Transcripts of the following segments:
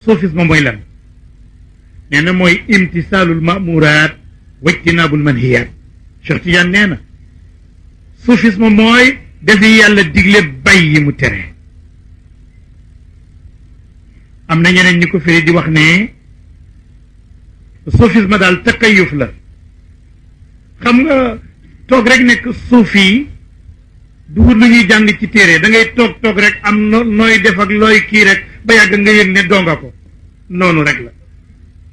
soufisme mooy lan nee na mooy imtisaalul ma'muraat wajtinaabul manhiyaat Cheikh Tidiane nee na soufisme mooy defi yàlla digle bàyyi mu tere am na ñeneen ñi ko firi di wax ne soufisme daal takayuf la xam nga toog rek nekk suufi du wut lu ñuy jàng ci téere da ngay toog rek am nooy def ak looy kii rek ba yàgg nga yëg ne donga ko noonu rek la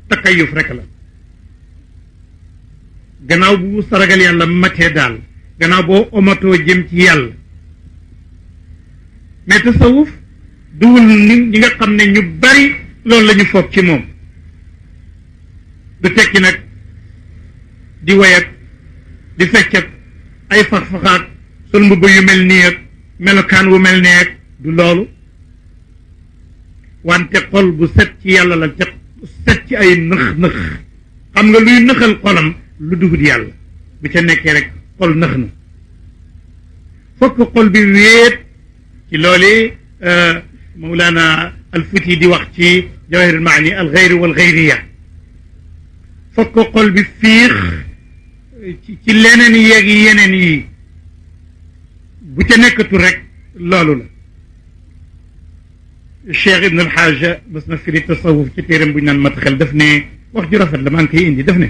takayuf rek la gannaaw bu saragal yàlla matee daal gannaaw boo omatoo jëm ci yàlla mais tasawuf duwul ni ñi nga xam ne ñu bari loolu la ñu foog ci moom du tekki nag di way ak di fecc ak ay fax-faxaat sol mbubb yu mel nii ak melokaan wu mel nee ak du loolu wante xol bu set ci yàlla la ca set ci ay nëx-nëx xam nga luy nëxal xolam lu dugut yàlla bu ca nekkee rek xol nëx na fokk xol bi wéet ci loolu Mawlana Alfuti di wax ci Jawahirul Maani alxeyri walxeyriya fokk xol bi fiix ci leneen yeeg yeneen yi bu ca nekkatul rek loolu la Cheikh Ibn Alxaaj mas na firi tasawuf ci téeram bu ñu naan Madxal daf ne wax ju rafet la maa ngi koy indi daf ne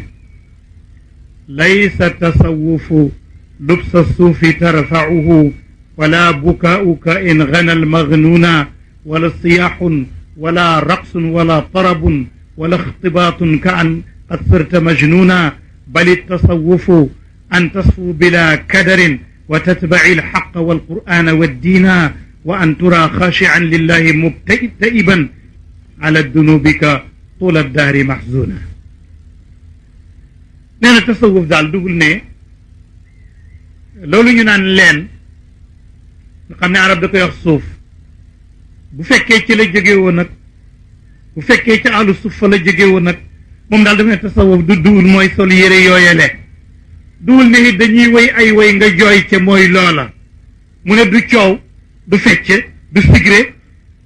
laysa tasawufu lubsa suufi tarfauhu wala bukaauka in gana almagnuna wala siyaaxun wala raqsun wala tarabun wala ixtibaatun ka an qad sirta majnuna bal tasawufu an tasfu bila kadarin wa tatbaci alxaqa walqur'ana waddina wa an tura xaashican lillahi mubtaiban ala dunubika tula dahri maxzuna nee na tasawuf daal dugul ne loolu ñu naan leen nga xam ne arab da koy wax suuf bu fekkee ci la jóge woon nag bu fekkee ci àllu suuf fa la jóge woon nag moom daal dafa ne tasawuf du duwul mooy sol yére yooyale duwul ne it dañuy way ay way nga jooy ca mooy loola mu ne du coow du fecc du sigre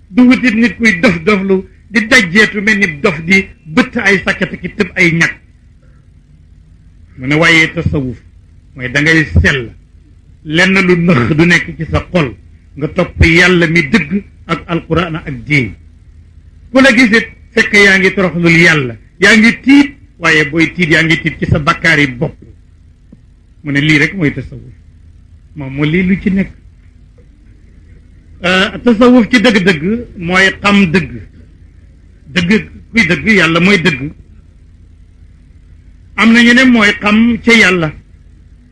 du wutit nit kuy dof-doflu di dajjeetu mel ni dof di bëtt ay sakkata ki tëb ay ñag mu ne waaye tasawuf mooy da ngay sell lenn lu nëx du nekk ci sa xol nga topp yàlla mi dëgg ak alquran ak diin ku la gisit fekk yaa ngi toroxlul yàlla yaa ngi tiit waaye booy tiit yaa ngi tiit ci sa bakkaar yi bopp mu ne lii rek mooy tasawuf moom moo lii lu ci nekk tasawuf ci dëgg-dëgg mooy xam dëgg dëgg kuy dëgg yàlla mooy dëgg am na ñu ne mooy xam ca yàlla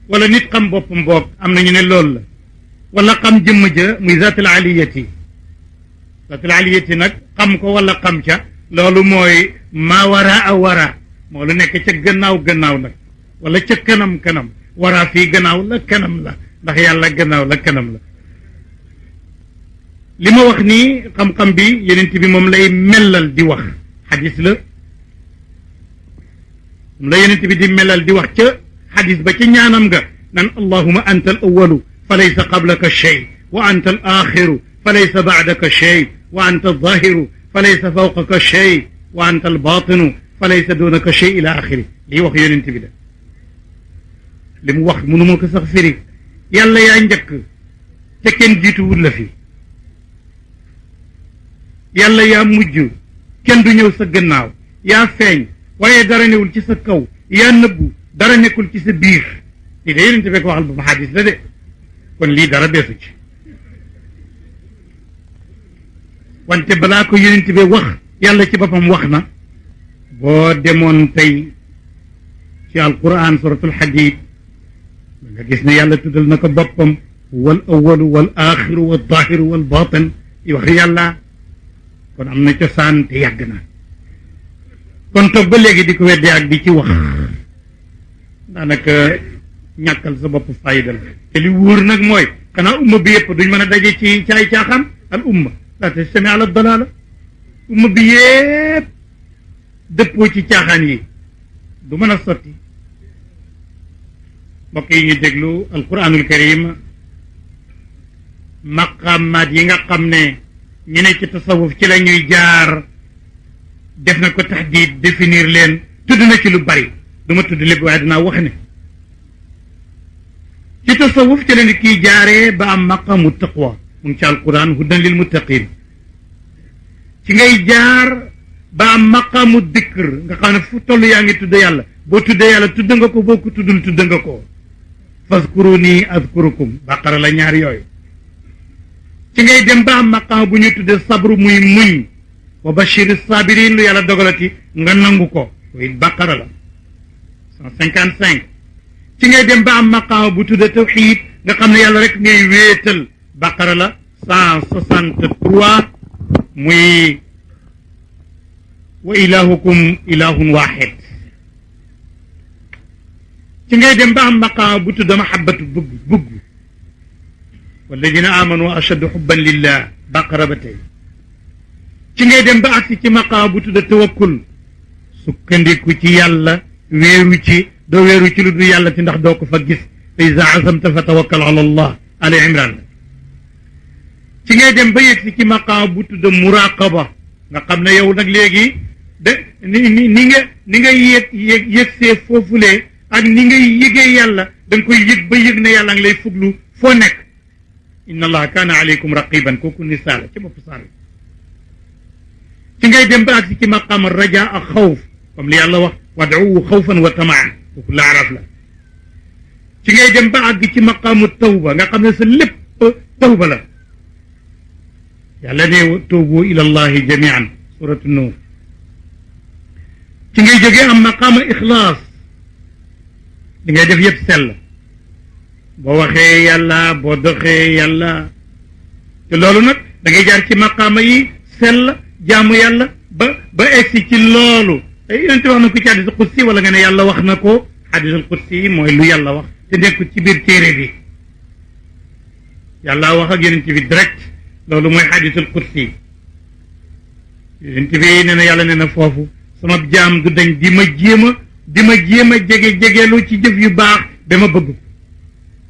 wala nit xam boppam boog am na ñu ne loolu la wala xam jëmm ja muy zaatul aliyati zaatul aliyati nag xam ko wala xam ca loolu mooy maa waraa wara moo lu nekk ca gannaaw nag wala ca kanam waraa fii gannaaw la kanam la ndax yàlla gannaaw la kanam la li ma wax nii xam-xam bi yenent bi moom lay mellal di wax xadis la moom la yenent bi di mellal di wax ca xadis ba ca ñaanam nga nan allahuma anta al awalu fa laysa qablaka shay wa anta al axiru fa laysa baadaka shay wa anta al zahiru fa laysa fawqaka shay wa anta al batinu fa laysa dunaka shay ila axiri lii wax yenent bi da li mu wax mënu ma ko sax firi yàlla yaa njëkk te kenn jiituwul la fi yàlla yaa mujj kenn du ñëw sa gannaaw yaa feeñ waaye dara newul ci sa kaw yaa nëbbu dara nekkul ci sa biir lii de yonent bi ko waxal ba xadis la de kon lii dara beesu ci wante balaa ko yonent bi wax yàlla ci boppam wax na boo demoon tey ci alquran suratul hadid nga gis ne yàlla tuddal na ko boppam wal awalu wal axiru wal zahiru wal batin yi wax yàlla kon am na cosaan te yàgg na kon toog ba léegi di ko weddee ak di ci wax daanaka ñàkkal sa bopp fayda la te li wóor nag mooy xanaa umma bi yëpp duñ mën a daje ci ay caaxaan al umma laa tajtami ala dalaala umma bi yëpp dëppoo ci caaxaan yi du mën a sotti mbokk yi ñu déglu alquranul karim maqaamaat yi nga xam ne ñu ne ci tasawuf ci la ñuy jaar def na ko taxdiid définir leen tudd na ci lu bari du ma tudd lépp waaye dinaa wax ne ci tasawuf ci la nit kiy jaaree ba am maqamu taqwa mu ngi ci alquran hudan lil muttaqin ci ngay jaar ba am maqamu dikr nga xam ne fu toll yaa ngi tudd yàlla boo tuddee yàlla tudd nga ko boo ko tuddul tudd nga ko fazkuruni azkurukum baqara la ñaar yooyu ci ngay dem ba am maqaam bu ñu tuddee sabru muy muñ wa bashiri sabirin lu yàlla dogalati nga nangu ko it baqara la 155 ci ngay dem ba am maqaam bu tuddee tawxiid nga xam ne yàlla rek ngay wéetal baqara la 163 muy wa ilahukum ilahun waxid ci ngay dem ba am maqaam bu tudd mahabbatu bëgg walladina amanu ashaddu xubban lillah baqara ba tey ci ngay dem ba agsi ci maqaam bu tudd tawakkul sukkandiku ci yàlla wéeru ci doo wéeru ci lu dul yàlla ci ndax doo ko fa gis fa iza azamta fa tawakkal ala allah ali imran ci ngay dem ba yegsi ci maqaam bu tudd muraqaba nga xam ne yow nag léegi de ni nga yëgsee foofulee ak ni ngay yëgee yàlla da nga koy yëg ba yëg ne yàlla ngi lay fuglu foo nekk inna allaha kaana alaykum raqiban kooku ni saala ci bopp saala ci ngay dem ba agsi ci maqaam raja ak xawf comme li yàlla wax wad'uuhu xawfan wa tamaan kooku laaraf la ci ngay dem ba àgg ci maqaamu tawba nga xam ne sa lépp tawba la yàlla ne tuubu ila allahi jamian suratu nuur ci ngay jógee am maqaama ixlaas li ngay def yëpp sell boo waxee yàlla boo doxee yàlla te loolu nag da ngay jaar ci maqaama yi sell jaamu yàlla ba egsi ci loolu yonent wax na ko ci hadisul qudsi wala nga ne yàlla wax na ko hadisul qudsi mooy lu yàlla wax te nekkul ci biir téere bi yàlla wax ak yonent bi direct loolu mooy hadisul qudsi yonent bi nee na yàlla nee na foofu sama jaam du dañ di ma jéem a jege-jegeelu ci jëf yu baax ba ma bëgg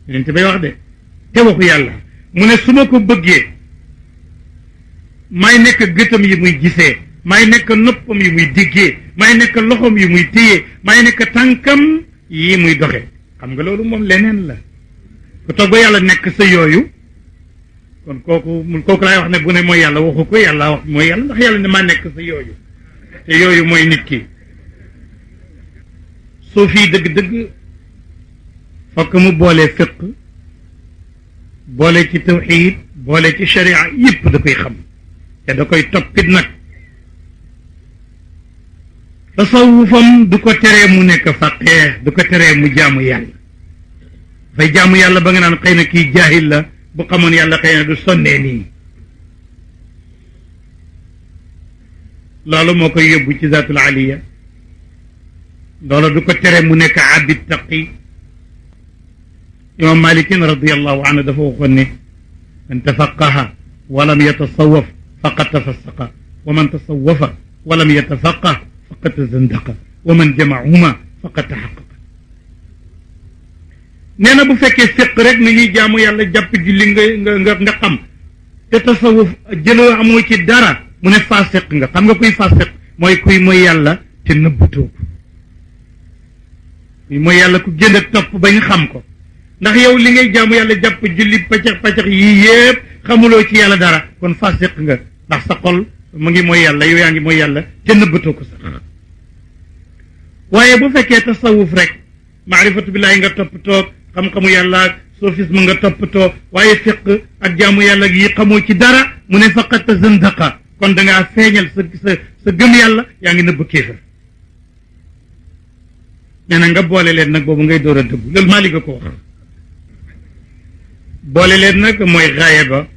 yonent bay wax de te waxu yàlla mu ne su ma ko bëggee may nekk gëtam yi muy gisee may nekk noppam yi muy déggee may nekk loxom yi muy téye may nekk tànkam yi muy doxe xam nga loolu moom leneen la ku toog ba yàlla nekk sa yooyu kon kooku laay wax ne bu ne mooy yàlla waxu ko yàlla wax mooy yàlla ndax yàlla ne maa nekk sa yooyu te yooyu mooy nit ki soo fii dëgg-dëgg fokk mu boole fiq boole ci tawxiid boole ci sharia yëpp da koy xam te da koy toppit nag tasawufam du ko teree mu nekk faqih du ko teree mu jaamu yàlla dafay jaamu yàlla ba nga naan xëy na kii jaahil la bu xamoon yàlla xëy na du sonnee nii loolu moo koy yóbbu ci zaatul aliya loolu du ko tere mu nekk abid taqi imam malikin radiallahu anhu dafa waxoon ne man tafaqaha walam yatasawaf faqad tafassaqa wa man tasawafa walam yatafaqah faqad tazandaqa wa man jamahuma faqad taxaqaqa nee na bu fekkee fiq rek ni ñuy jaamu yàlla jàpp julli nga xam te tasawuf jëloo amoo ci dara mu ne faasiq nga xam nga kuy faasiq mooy kuy mooy yàlla te nëbbatoo ko kuy mooy yàlla ku génn topp ba ñu xam ko ndax yow li ngay jaamu yàlla jàpp julli paccax yii yëpp xamuloo ci yàlla dara kon faasiq nga ndax sa xol mu ngi mooy yàlla yow yaa ngi mooy yàlla te nëbbatoo ko sax waaye bu fekkee tasawuf rek maarifatu billaahi nga toppatoo xam-xamu yàlla ak sofisme nga toppatoo waaye fiq ak jaamu yàlla yi xamoo ci dara mu ne faqat tazandaqa kon da ngaa feeñal sa gëm yàlla yaa ngi nëbb kéefër nee na nga boole leen nag boobu ngay door a dëggu loolu maa li nga ko wax boole leen nag mooy xaaye ba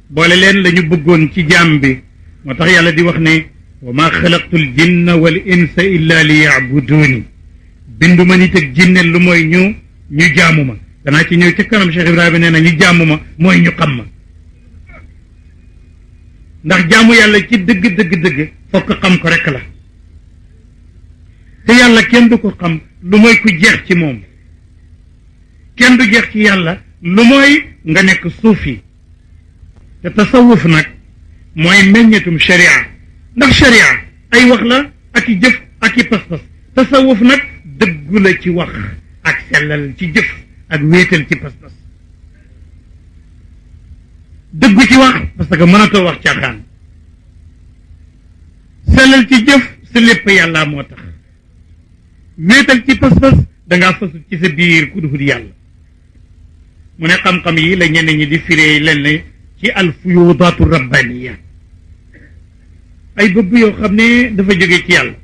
boole leen la ñu bëggoon ci jaam bi moo tax yàlla di wax ne wa maa xalaqtu l jinna wal insa illa li yaabuduuni bindu ma nit ak jinne lu mooy ñu jaamu ma danaa ci ñëw ci kanam Cheikh Ibrahima nee na ñu jaamu ma mooy ñu xam ma ndax jaamu yàlla ci dëgg fokk xam ko rek la te yàlla kenn du ko xam lu mooy ku jeex ci moom kenn du jeex ci yàlla lu mooy nga nekk suufi te tasawuf nag mooy meññetum sharia ndax sharia ay wax la ak i jëf ak i pas-pas tasawuf nag dëggu la ci wax ak sellal ci jëf ak wéetal ci pas-pas dëggu ci wax parce que mënatoo wax caaxaan sellal ci jëf sa lépp yàlla moo tax wéetal ci pas-pas dangaa fasut ci sa biir ku duhut yàlla mu ne xam-xam yi la ñenn ñi di firee leen ne ci alfuyudaatu rabbaniya ay bëgg yoo xam ne dafa jóge ci yàlla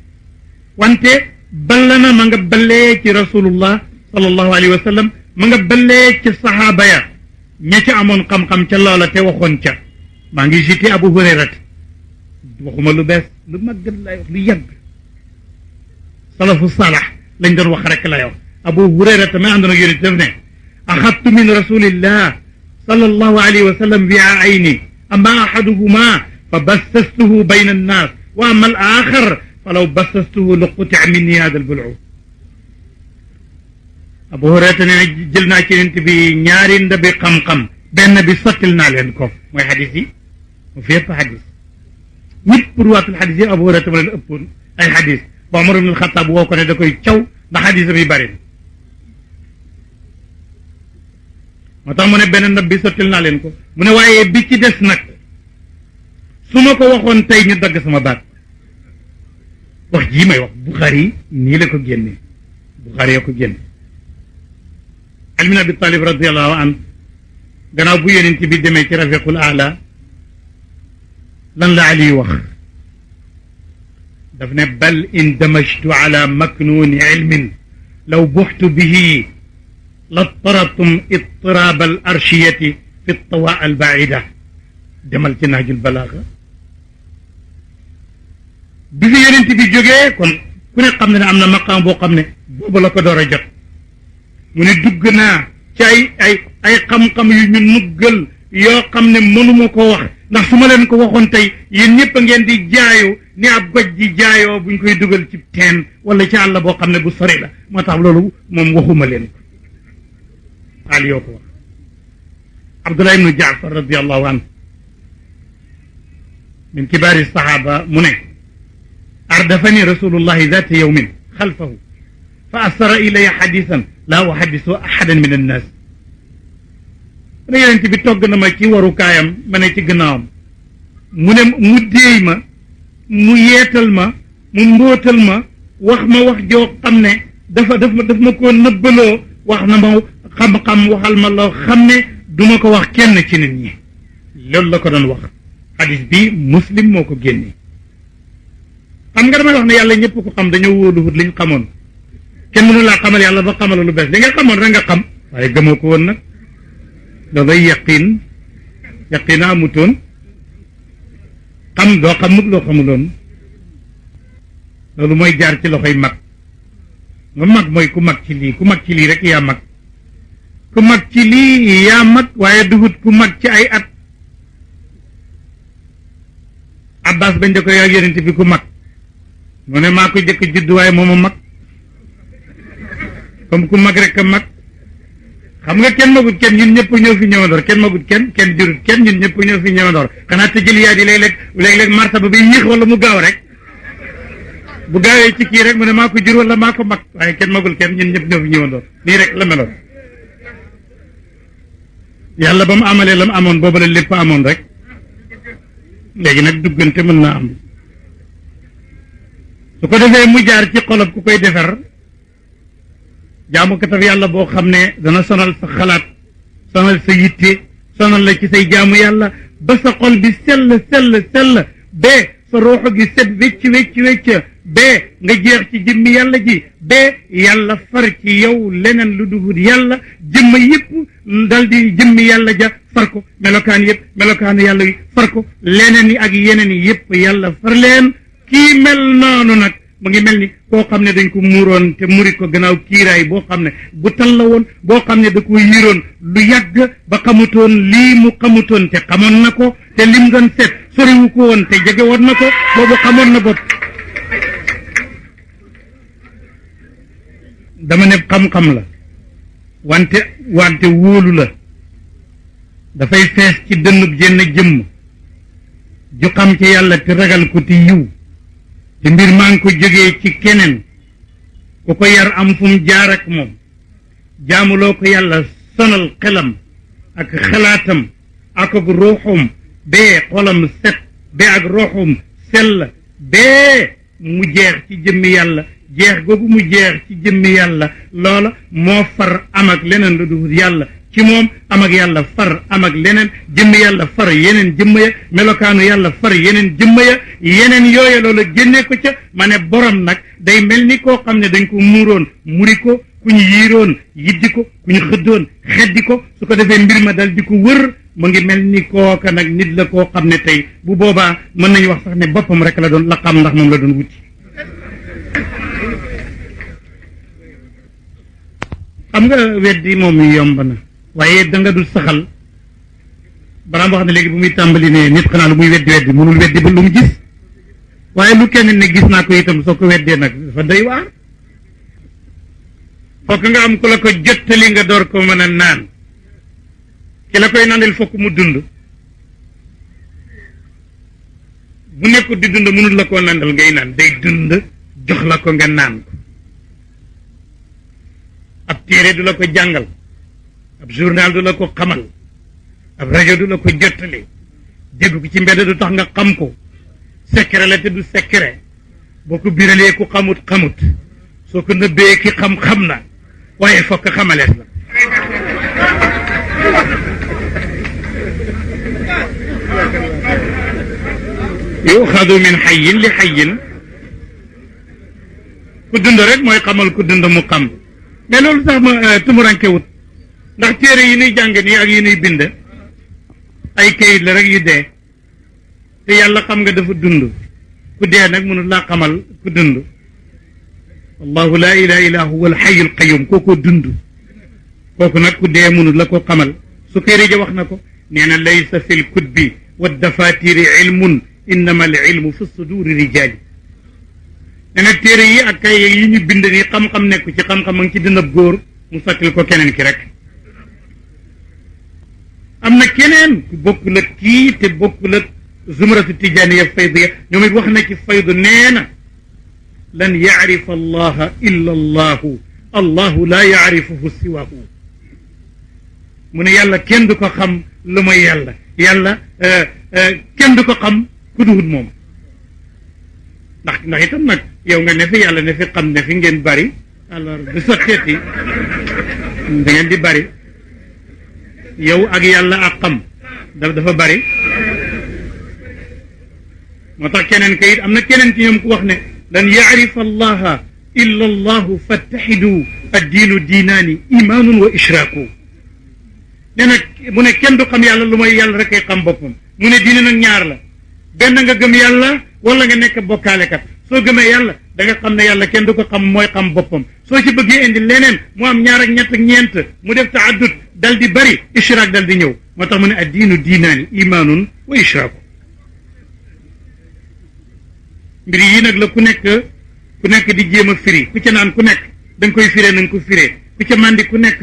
wante balla na ma nga ballee ci rasulullah sallallahu alayhi wa sallam ma nga ballee ci sahaaba ya ña ca amoon xam-xam ca loola te waxoon ca maa ngi cité Abu Hurayra waxuma lu bees lu màggat lay wax lu yàgg salafu salax lañ doon wax rek lay wax Abu Hurayra ma àndoon ak yonent def ne axadtu min rasulillah sallallahu alayhi wa sallam wi'aayni amma ahaduhuma fa bassastuhu bayna annaas wa amma al axar falaw bassastuhu luquti'a minni hada albul'u Abu Hurayra ne jël naa ci yonent bi ñaari ndabi xam-xam benn bi sottil naa leen ko mooy xadis yi mu fi ëpp xadis ñëpp pour waatul xadis yi Abu Hurayra ma leen ëppoon ay xadis ba Umar ibn al-Khattab woo ko ne da koy caw ndax xadisam yi bëri moo tax mu ne benn ndab bi sottil naa leen ko mu ne waaye bi ci des nag su ma ko waxoon tey ñu dagg sama baat wax jii may wax Buxaari nii la ko génne Buxaari ya ko génne Ali bin Abi Talib radiallahu an gannaaw bu yonent bi demee ci rafiqul aala lan la Ali wax daf ne bal in damajtu ala maknuni ilmin law buxtu bihi لاضطربتم اضطراب الأرشية في الطواء البعيدة demal ci Nahjul Balaaga bi fi yonent bi jógee kon ku ne xam ne am na maqaam boo xam ne boobu la ko door a jot mu ne dugg naa ci ay xam-xam yu ñu nuggal yoo xam ne mënuma ko wax ndax su ma leen ko waxoon tey yéen ñëpp a ngeen di jaayu ni ab goj ji jaayoo buñ koy dugal ci teen wala ci àll boo xam ne bu sori la moo tax loolu moom waxuma leen ko Ali yoo ko wax Abdullah ibnu Jaafar radiallahu anhu min kibaari saxaaba mu ne ardafani rasulullahi zata yawmin xalfahu fa asara ilaya xadisan laa uxaddisu ahadan min annaas mu ne yonent bi togg na ma ci warukaayam ma ne ci gannaawam mu ne mu déey ma mu yeetal ma mu mbóotal ma wax joo xam ne daf ma koo nëbbaloo wax na ma xam-xam waxal ma loo xam ne duma ko wax kenn ci nit ñi loolu la ko doon wax xadis bi Muslim moo ko génne xam nga damay wax ne yàlla ñëpp ko xam dañoo wóoluwut liñ xamoon kenn mënu laa xamal yàlla ba xamal lu bees li nga xamoon rek nga xam waaye gëmoo ko woon nag dafay yaqin amutoon xam doo xam mukk loo xamuloon loolu mooy jaar ci loxoy mag nga mag mooy ku mag ci lii rek yaa mag ku mag ci lii yaa mag waaye dugut ku mag ci ay at Abbas bañ da ko yaa yonent bi ku mag mu ne maa ko jëkk judd waaye mooma mag comme ku mag rek a mag xam nga kenn magut kenn ñun ñëpp ñëw fi ñëwandoor kenn magut kenn jurut kenn ñun ñëpp ñëw fi ñëwandoor xanaa tëjël yaa di léeg-léeg martaba bi yéex wala mu gaaw rek bu gaawee ci kii rek mu ne maa ko jur wala maa ko mag waaye kenn magul kenn ñun ñëpp ñëw fi ñëwandoor nii rek la meloon yàlla ba mu amalee la mu amoon booba la lépp amoon rek léegi nag duggante mën naa am su ko defee mu jaar ci xolob ku koy defar jaamu katab yàlla boo xam ne dana sonal sa xalaat sonal sa yitte sonal la ci say jaamu yàlla ba sa xol bi sell bee sa ruuxu gi set wecc bee nga jeex ci jëmmi yàlla ji bee yàlla far ci yow leneen lu duhut yàlla jëmm yëpp dal di jëmmi yàlla ja far ko melokaan yàlla yi far ko leneen yi ak yeneen yi yëpp yàlla far leen kii mel noonu nag mu ngi mel ni koo xam ne dañ ko muuroon te muri ko gannaaw kiiraay boo xam ne bu tal la woon boo xam ne da ko yiroon lu yàgg ba xamutoon lii mu xamutoon te xamoon na ko te lim doon seet soriwu ko woon te jege woon na ko boobu xamoon na bopp dama ne xam-xam la wante wóolu la dafay fees ci dënnub jenn jëmm ju xam ci yàlla te ragal ko te yiw te mbir maa ngi ko jógee ci keneen ku ko yar am fu mu jaar ak moom jaamuloo ko yàlla sonal xelam ak xalaatam ak ruuxum bee xolam set bee ak ruuxum sell bee mu jeex ci jëmmi yàlla jeex googu mu jeex ci jëmmi yàlla loola moo far am ak leneen lu dul yàlla ci moom am ak yàlla far am ak leneen jëmmi yàlla far yeneen jëmm ya melokaanu yàlla far yeneen jëmm ya yeneen yooya loola génnee ko ca ma ne borom nag day mel ni koo xam ne dañ ko muuroon muri ko ku ñu yiiroon yiddi ko ku ñu xëddoon xeddi ko su ko defee mbir ma dal di ko wër mu ngi mel ni kooka nag nit la koo xam ne tey bu boobaa mën nañu wax sax ne boppam rek la doon la xam ndax moom la doon wuti xam nga weddi moom yomb na waaye da nga dul saxal balaa boo xam ne léegi bu muy tàmbali ne nit xanaa lu muy weddi mënul weddi ba lu mu gis waaye lu kenn ne gis naa ko itam soo ko weddee nag dafa doy waar fokk nga am ku la ko jottali nga door ko mën a naan ki la koy nandil fokk mu dund bu nekkul di dund mënul la koo nandal ngay naan day dund jox la ko nga naan ko ab téere du la ko jàngal ab journal du la ko xamal ab rajo du la ko jottali dégg ko ci mbedd du tax nga xam ko secret la te du secret boo ko biralee ku xamut xamut soo ko nëbbee ki xam na waaye fokk xamalees la yuxadu min xayin li xayin ku dund rek mooy xamal ku dund mu xam mais loolu sax ma tumuranke wut ndax téere yi nuy jàng nii ak yi nuy bind ay kayit la rek yu dee te yàlla xam nga dafa dund ku dee nag mënul laa xamal ku dund allahu laa ilaha illa huwa alxayu alqayum kookoo dund kooku nag ku dee mënul la ko xamal su kayri wax na ko nee na laysa fi lkutbi waddafatiri ilmun innama al ilmu fi suduri rijali nee na téere yi ak kay yi ñu bind nii xam-xam nekku ci xam-xam a ngi ci dënab góor mu sottil ko keneen ki rek am na keneen ku bokkul ak kii te bokkul ak zumratu tijaniya faydiya ñoom it wax na ci faydu nee na lan yacrifa allaha illa allahu allahu laa yacrifuhu siwahu mu ne yàlla kenn du ko xam lu mooy yàlla yàlla kenn du ko xam ku duhut moom ndax itam nag yow nga ne fi yàlla ne fi xam ne fi ngeen bari alors du sotteeti da ngeen di bari yow ak yàlla ak xam dafa bari moo tax keneen kayit am na keneen ci ñoom ku wax ne lan yacrifa allaha illa allahu fattaxidu addiinu diinaani imaanun wa ishraaku nee na mu ne kenn du xam yàlla lu mooy yàlla rek ay xam boppam mu ne diine nag ñaar la benn nga gëm yàlla wala nga nekk bokkaalekat soo gëmee yàlla da nga xam ne yàlla kenn du ko xam mooy xam boppam soo ci bëggee indi leneen mu am ñaar ak ñett ak ñeent mu def taaddud dal di bari ishraak dal di ñëw moo tax mu ne addiinu diinaani imaanun wa ishraaku mbir yi nag la ku nekk di jéem a firi ku ca naan ku nekk da nga koy firee na nga ko firee ku ca mandi ku nekk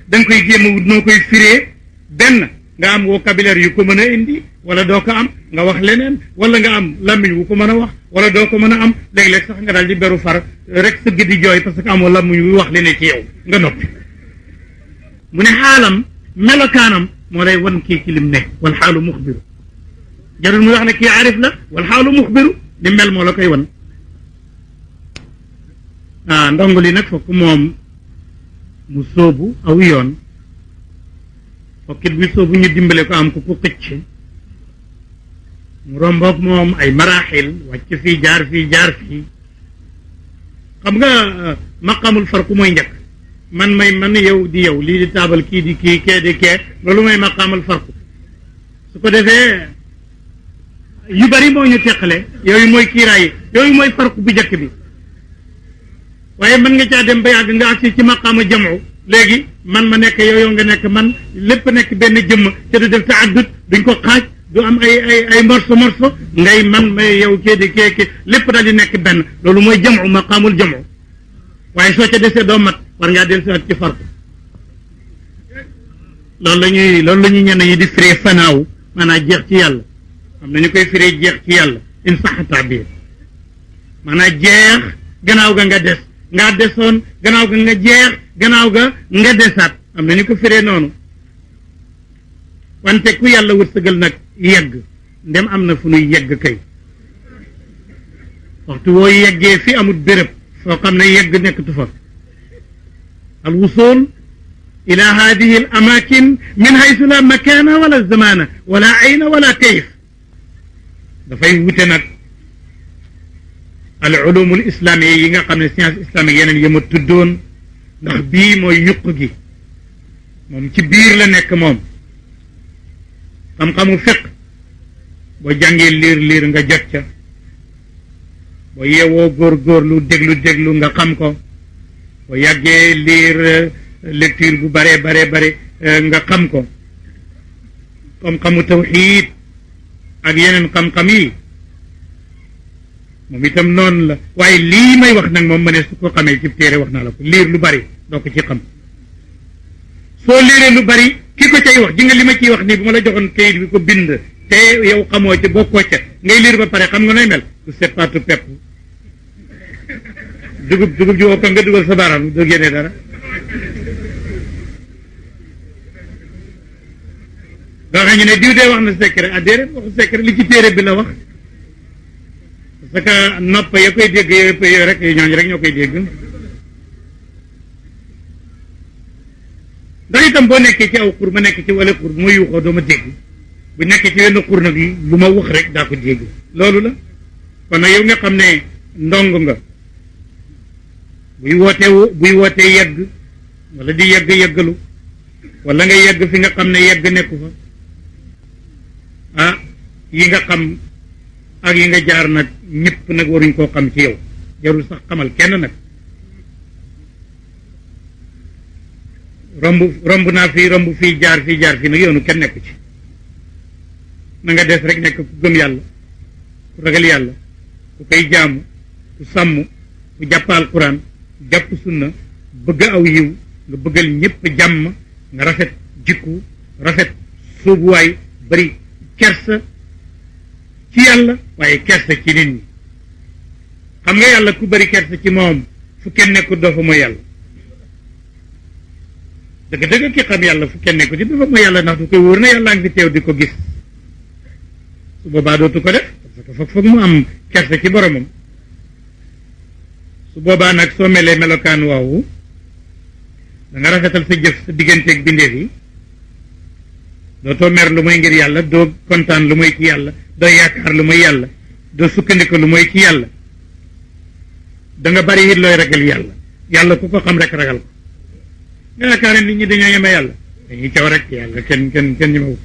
da nga koy jéem a wut noo koy firee benn nga am vocabulaire yu ko mën a indi wala doo ko am nga wax leneen wala nga am làmmiñ wu ko mën a wax wala doo ko mën a am léeg-léeg sax nga daal di beru far rek sëgg di jooy parce que amoo làmmiñ wu wax leneen ci yow nga noppi mu ne xaalam melokaanam moo lay wan kii ci lim ne wal xaalu muxbiru jarul muy wax ne kii arif la wal xaalu muxbiru li mel moo la koy wan ndongo li nag fokk moom mu sóobu aw yoon fokkit bi sóobu ñu dimbale ko am ku ko xëcc mu romboog moom ay maraaxil wàcc fii jaar fii xam nga maqamul farku mooy njëkk man yow di yow lii di taabal kii di kii kee di kee loolu mooy maqamul farku su ko defee yu bari moo ñu teqale yooyu mooy kiiraay yooyu mooy farku bu njëkk bi waaye mën nga caa dem ba yàgg nga agsi ci maqaama jamu léegi man ma nekk yow nga nekk man lépp nekk benn jëmm te du def taaddud duñ ko xaaj du am ay morso ngay man may yow kee di kee lépp daal di nekk benn loolu mooy jamu maqaamul jamu waaye soo ca desee doo mat war ngaa del siwaat ci farku loolu la ñuy ñenn yi di firee fanaaw maanaam jeex ci yàlla am nañu koy firee jeex ci yàlla in sax taabir maanaam jeex gannaaw ga nga des nga desoon gannaaw ga nga jeex gannaaw ga nga desaat am na ñu ko firee noonu wante ku yàlla wërsëgal nag yegg ndem am na fu nuy yegg kay waxtu woo yeggee fi amul béréb foo xam ne yegg nekkatu fa al wusul ila hadihi al amakin min haythu la makana wala zamana wala ayna wala kayf dafay wute nag al ulum al islamiyya yi nga xam ne science islamique yeneen yi ma tuddoon ndax bii mooy yuq gi moom ci biir la nekk moom xam-xamu fiq boo jàngee liir nga jot ca boo yeewoo góorgóorlu déglu nga xam ko boo yàggee liir lecture bu bare nga xam ko xam-xamu tawxiid ak yeneen xam-xam yi moom itam noonu la waaye lii may wax nag moom ma ne su ko xamee ci téere wax naa la ko liir lu bari doo ko ci xam soo liiree lu bari ki ko cay wax ji nga li ma ciy wax nii bu ma la joxoon kayit bi ko bind te yow xamoo ca bokkoo ca ngay liir ba pare xam nga nooy mel du seppaatu pepp dugub ji woo ko nga dugal sa baaraam doo génnee dara doo xam ñu ne diw dee wax na secret déedéet waxu secret li ci téere bi la wax parce que nopp ya koy dégg yooyu rek ñooñu rek ñoo koy dégg ndax itam boo nekkee ci aw xur ma nekk ci wala xur bu ma yuuxoo doo ma dégg bu nekkee ci wenn xur nag lu ma wax rek daa ko dégg loolu la kon nag yow nga xam ne ndong nga buy wootee yegg wala di yeggalu wala nga yegg fi nga xam ne yegg nekku fa ah yi nga xam ak yi nga jaar nag ñëpp nag waruñ koo xam ci yow jarul sax xamal kenn nag romb naa fii jaar fii nag yoonu kenn nekku ci na nga des rek nekk ku gëm yàlla ku ragal yàlla ku koy jaamu ku sàmm ku jàpp alquran jàpp sunna bëgg aw yiw nga bëggal ñëpp jàmm nga rafet jikku rafet sóobuwaay bari kersa ci yàlla waaye kersa ci nit ñi xam nga yàlla ku bari kersa ci moom fu kenn nekkul doo fa mooy yàlla dëgg-dëgg ki xam yàlla fu kenn nekkul ci dafa mooy yàlla ndax du koy wóor na yàlla ngi fi teew di ko gis su boobaa dootu ko def parce que foog mu am kersa ci boromam su boobaa nag soo melee melokaan waawu da nga rafetal sa jëf sa digganteeg bindeef yi dootoo mer lu mooy ngir yàlla doo kontaan lu mooy ci yàlla doo yaakaar lu mooy yàlla doo sukkandiku lu mooy ci yàlla da nga bari it looy ragal yàlla ku ko xam rek ragal ko nga yaakaar nit ñi dañoo ñeme yàlla dañuy caw rek yàlla kenn ñemewu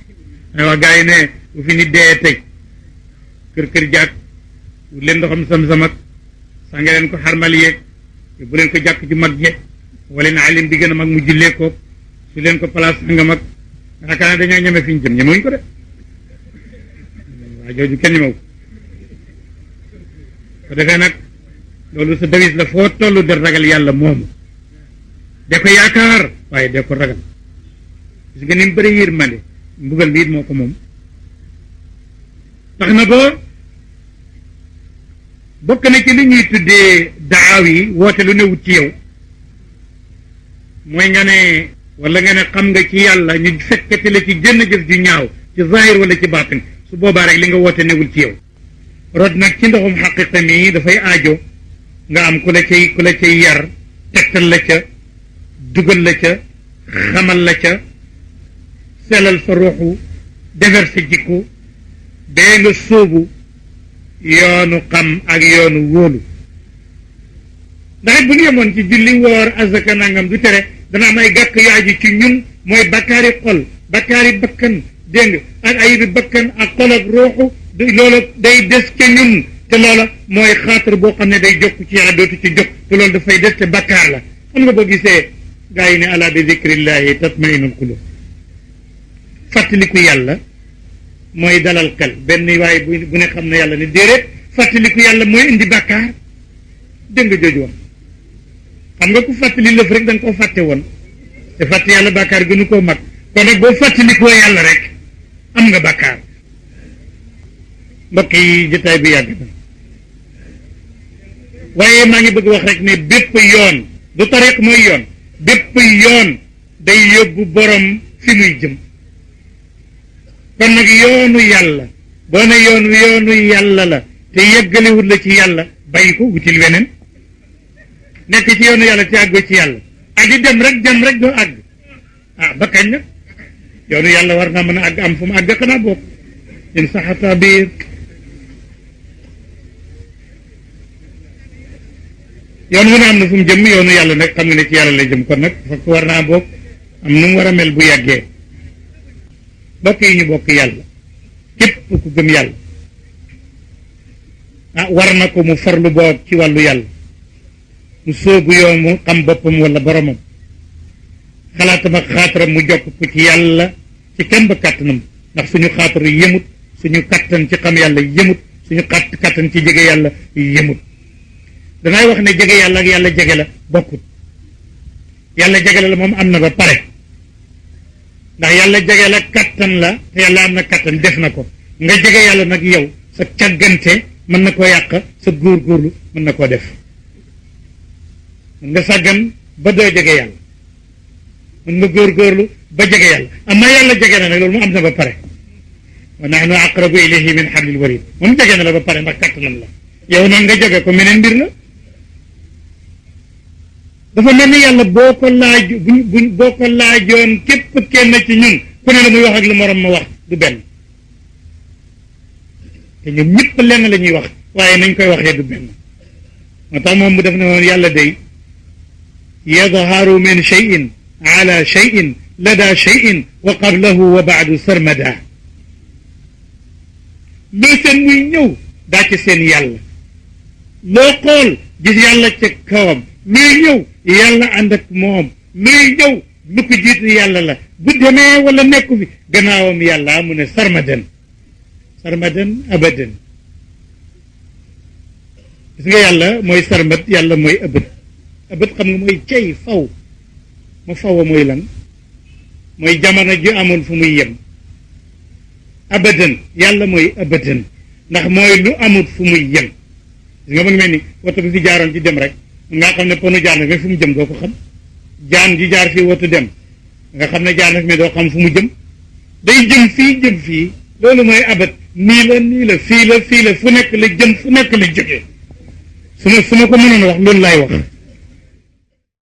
ay wax gaa yi ne bu fi nit dee tey kër jàkk wut leen ndoxam sam-sam ak sànge leen ko xarmal yeeg bu leen ko jàkk ju mag je wala na alim bi gën a mag mu jullee ko su leen ko place nga mag yaakaar ne dañoo ñeme fi ñu jëm ñemewuñ ko de waa jooju kenn ñemewu ko defee nag loolu sa dawis la foo toll de ragal yàlla moomu de ko yaakaar waaye de ko ragal gis nga ni mu bëri yërmande mbugal mi it moo ko moom tax na ba bokk na ci li ñuy tuddee daaw yi woote lu newut ci yow mooy nga ne wala nga ne xam nga ci yàlla ñu fekkati la ci jënn jëf ju ñaaw ci zahir wala ci baatin su boobaa rek li nga woote newul ci yow rod nag ci ndoxum xaqiqa mi dafay aajo nga am ku la cay yar tegtal la ca dugal la ca xamal la ca selal sa ruuxu defar sa jikko bee nga sóobu yoonu xam ak yoonu wóolu ndax bu ñu yemoon ci julli woor azaka nangam du tere dana am ay gàkk yu aju ci ñun mooy bakkaari xol bakkaari bakkan dégg nga ak ayibi bakkan ak xol ak ruuxu loola day des ca ñun te loola mooy xaatar boo xam ne day jokk ci yàlla dootu ci jokk te loolu dafay des te bakkaar la xam nga boo gisee gaa yi ne ala bi zikrillahi tatmainul qulub fàttaliku yàlla mooy dalal xel benn waaye bu ne xam ne yàlla ne déedéet fàttaliku yàlla mooy indi bàkkaar dégg nga jooju wax xam nga ku fàttali lëf rek da nga koo fàtte woon te fàtte yàlla bàkkaar gënu koo mag kon nag boo fàttalikoo yàlla rek am nga bàkkaar mbokk yi jotaay bi yàgg na waaye maa ngi bëgg wax rek ne bépp yoon du tariq mooy yoon bépp yoon day yóbbu borom fi muy jëm kon nag yoonu yàlla boo ne yoonu yàlla la te yëggaliwut la ci yàlla bàyyi ko wutil weneen nekk ci yoonu yàlla te àggoo ci yàlla ak di dem rek doo àgg ba kañ nag yoonu yàlla war naa mën a àgg am fu mu àgg xanaa bokk in saxata biir yoon wu ne am na fu mu jëm yoonu yàlla nag xam nga ne ci yàlla lay jëm kon nag fokk war naa bokk am nu mu war a mel bu yàggee bokk yi ñu bokk yàlla képp ku gëm yàlla war na ko mu farlu boog ci wàllu yàlla mu sóobu yoon mu xam boppam wala boromam xalaatam ak xaataram mu jokk ko ci yàlla ci kenn ba kàttanam ndax suñu xaatar yëmut suñu kàttan ci xam yàlla yëmut suñu kàttan ci jege yàlla yëmut danay wax ne jege yàlla ak yàlla jege la bokkut yàlla jege la moom am na ba pare ndax yàlla jege la kàttan la te yàlla am na kàttan def na ko nga jege yàlla nag yow sa càggante mën na koo yàq sa góorgóorlu mën na koo def mën nga sàggan ba doo jege yàlla mën nga góorgóorlu ba jege yàlla amma yàlla jege na nag loolu mu am na ba pare wa nahnu aqrabu ilayhi min hablil warid moom jege na la ba pare ndax kàttanam la yow nag nga jege ko meneen mbir la dafa mel ni yàlla boo ko laajoon képp kenn ci ñun ku ne la muy wax ak lu morom ma wax du benn te ñoom ñëpp lenn la ñuy wax waaye nañ koy waxee du benn moo tax moom mu def ne woon yàlla day yadharu min cheyin ala cheyin lada cheyin wa qablahu wa baadu sarmada loo seen muy ñëw daa ci seen yàlla loo xool gis yàlla ca kawam luy ñëw yàlla ànd ak moom luy ñëw lu ko jiitu yàlla la bu demee wala nekku fi gannaawam yàlla mu ne sarmadan abadan gis nga yàlla mooy sarmat yàlla mooy abad xam nga mooy cey faw ma fawa mooy lan mooy jamono ji amul fu muy yem abadan yàlla mooy abadan ndax mooy lu amul fu muy yem gis nga mu ngi mel ni woto bi fi jaaroon ci dem rek nga xam ne ponu jaar na fi fu mu jëm doo ko xam jaan ji jaar fii woto dem nga xam ne jaar na fi mais doo xam fu mu jëm day jëm fii loolu mooy abat nii la fii la fu nekk la jëm fu nekk la jógee su ma ko mënoon wax loolu laay wax